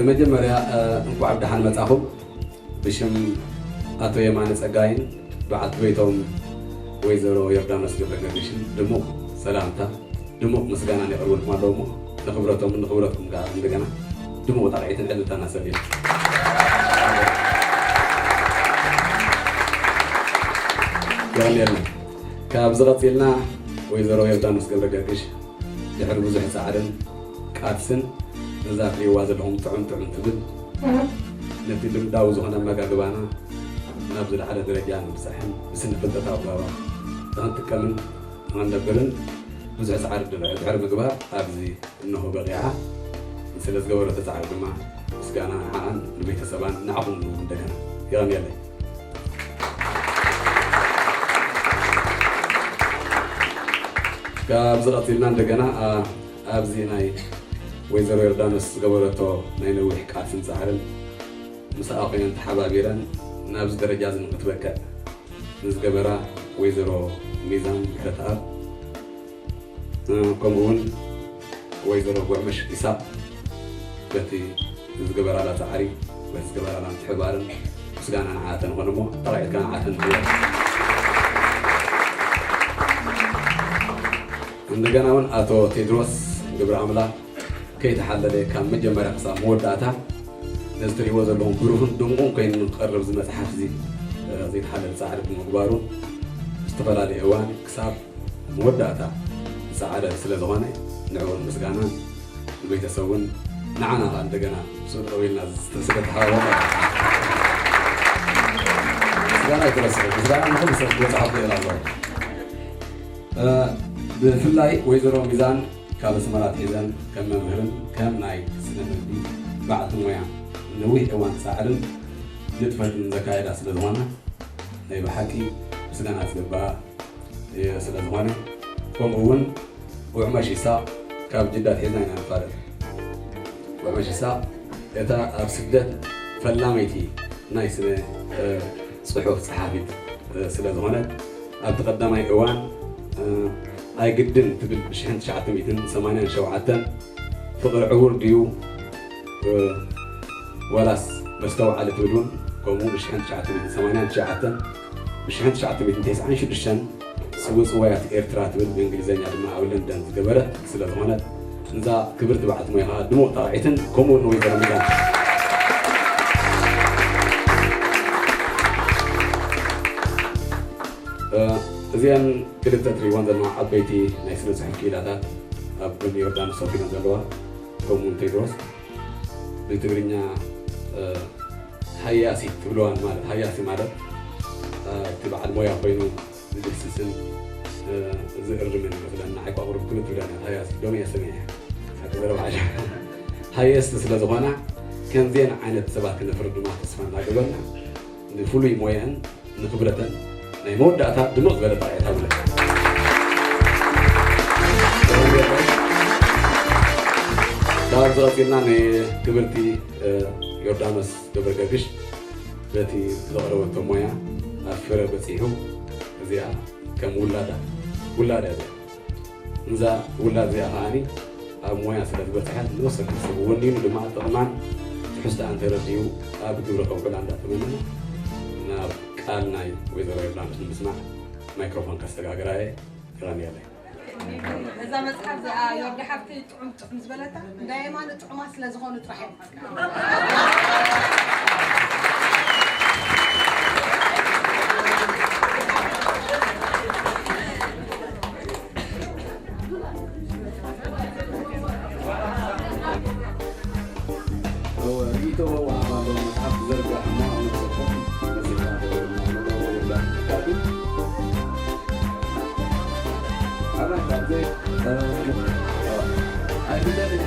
መጀመርያ እንኳዕ ብደሓን መጻኹም። ብሽም ኣቶ የማነ ጸጋይን በዓልቲ ቤቶም ወይዘሮ ዮርዳኖስ ገብረገርግሽን ድሙቕ ሰላምታ፣ ድሙቕ ምስጋናን የቕርበልኩም ኣለዉ እሞ፣ ንኽብረቶምን ንኽብረትኩም ከኣ እንደገና ድሙቕ ጣቕዒትን ዕልልታን ኣሰልዮም። የቐንየልና። ካብዚ ቀጺልና ወይዘሮ ዮርዳኖስ ገብረገርግሽ ድሕሪ ብዙሕ ጻዕርን ቃልስን ነዛ ትርእይዋ ዘለኹም ጥዑም ጥዑም ትብል፣ ነቲ ልምዳዊ ዝኾነ ኣመጋግባና ናብ ዝለዓለ ደረጃ ንምብጻሕን ብስነ ፍልጠታዊ ኣገባብ ንኽንጥቀምን ንኽንነብርን ብዙሕ ጻዕሪ ድሕሪ ምግባር ኣብዚ እነሆ በቒዓ። ስለ ዝገበረቶ ጻዕሪ ድማ ምስጋና ንዓኣን ንቤተሰባን ንዓኹም እውን እንደገና የቐንየለይ። ካብዚ ቀጺልና እንደገና፣ ኣ፣ ኣብዚ ናይ ወይዘሮ ዮርዳኖስ ዝገበረቶ ናይ ነዊሕ ቃልስን ጻዕርን ምስኣ ኮይነን ተሓባቢረን ናብዚ ደረጃ እዚ ንክትበቅዕ ንዝገበራ ወይዘሮ ሚዛን ምሕረተኣብ፣ እ፣ ከምኡ እውን ወይዘሮ ጉዕመሽ ኢሳቕ በቲ ዝገበራላ ጻዕሪ፣ በቲ ዝገበራላ ምትሕብባርን ምስጋና ንዓተን ይኹን እሞ፣ ተራኢትካ ንዓተን ንኽብረት። እንደገና እውን ኣቶ ቴድሮስ ግብረ ኣምላክ ከይተሓለለ ካብ መጀመርያ ክሳብ መወዳእታ ነዚ ትርእይዎ ዘለኹም ብሩህን ድሙቕን ኮይኑ ንክቐርብ እዚ መጽሓፍ እዚ፣ እ፣ ዘይተሓለለ ጻዕሪ ብምግባሩ፣ ዝተፈላለየ እዋን ክሳብ መወዳእታ ዝጸዓረ ስለ ዝኾነ፣ ንዕኡ እውን ምስጋናን ንቤተሰቡን ንዓና ኸኣ እንደገና ምስኡ ጠጠው ኢልና ስለ ተሓባበረ ምስጋና ኣይትረስዑ። ምስጋና ንኹሉ ሰብ ክበጽሖ ክኽእል ኣለዎ። እ፣ ብፍላይ ወይዘሮ ሚዛን ካብ ኣስመራ ኣትሒዘን ከም መምህርን ከም ናይ ስነ ምግቢ በዓልቲ ሞያ ነዊሕ እዋን ጻዕርን ንጥፈትን ዘካየዳ ስለ ዝኾና ናይ ብሓቂ ምስጋና ዝግባኣ ስለ ዝኾነ፣ ከምኡ እውን ጉዕመሽ ይሳቕ ካብ ጅዳ ኣትሒዝና ኢና ንፋለጥ። ጉዕመሽ ይሳቕ እታ ኣብ ስደት ፈላመይቲ ናይ ስነ፣ እ፣ ጽሑፍ ጸሓፊት፣ እ፣ ስለ ዝኾነት ኣብቲ ቀዳማይ እዋን፣ እ፣ ኣይግድን ትብል ብሽሕን ትሽዓተ ሚእትን ሰማንያን ሸውዓተን ፍቕሪ ዕዉር ድዩ፣ እ፣ ዋላስ መስተውዓሊ ትብል እውን ከምኡ ብሽሕን ትሽዓተ ሚእትን ሰማንያን ትሽዓተን ብሽሕን ትሽዓተ ሚእትን ተስዓን ሽዱሽተን ስውእ ጽዋያት ኤርትራ ትብል ብእንግሊዝኛ ድማ ኣብ ለንደን ዝገበረት ስለ ዝኾነት፣ ንዛ ክብርቲ በዓልቲ ሞያ ኸኣ ድሙቕ ጣቕዒትን ከምኡ እውን ንወይዘሮ ሚዛን። እ፣ እዚአን ክልተ ትርእይወን ዘለኹም ዓበይቲ ናይ ስነ ጽሑፍ ክኢላታት ኣብ ጎኒ ዮርዳኖስ ሰፊረን ዘለዋ፣ ከምኡ እውን ቴድሮስ ብትግርኛ፣ እ፣ ሃያሲ ትብልዋን ማለት፣ ሃያሲ ማለት፣ እ፣ እቲ በዓል ሞያ ኮይኑ ዝድህስስን፣ እ፣ ዝእርምን ይመስለና። ኣይቋቑርብ ክብል ትብለና ሃያሲ። ሎሚ እየ ሰሚዐ። ሓቂ ዘረባ ሓሻ። ሃየስቲ ስለ ዝኾና ከምዚአን ዓይነት ሰባት ክነፍሪ ድማ ተስፋ እናገበርና ንፍሉይ ሞያአን ንኽብረተን ናይ መወዳእታ ድምቕ ዝበለ ጣቕዒት ሃብለን። ካብዚ ቀፂልና ንክብርቲ፣ እ፣ ዮርዳኖስ ገብረገርግሽ በቲ ዘቕረበቶ ሞያ ኣብ ፍረ በፂሑ፣ እዚኣ ከም ውላዳ፣ ውላዳ እያ እዚኣ። እዛ ውላድ እዚኣ ከዓኒ ኣብ ሞያ ስለ ዝበፅሐት ንወሰክል ሰብ ወኒኑ ድማ ጥቕማን ትሕዝቶኣን ተረዲኡ ኣብ ግብሪ ከውዕላ እንዳተመነና ናብ ቃል ናይ ወይዘሮ ዮርዳኖስ ንምስማዕ ማይክሮፎን ከስተጋግራ እየ። የቐንየለይ። እዛ መጽሓፍ እዚኣ ዮርዲ ሓፍቲ ጥዑም ጥዑም ዝበለታ እንዳ የማነ ጥዑማት ስለ ዝኾኑ ጥራሕ እዮም። እወ፣ ርእይቶ ወሃብ ኣሎ መጽሓፍ ዝዘርግሕ እሞ ኣብ ነፍሰኩም መሲልካ ተውዕሉና ኣለዉ ወላዲት ትካል። ኣራይ ካብዚ፣ እ፣ ኣይፍለጥን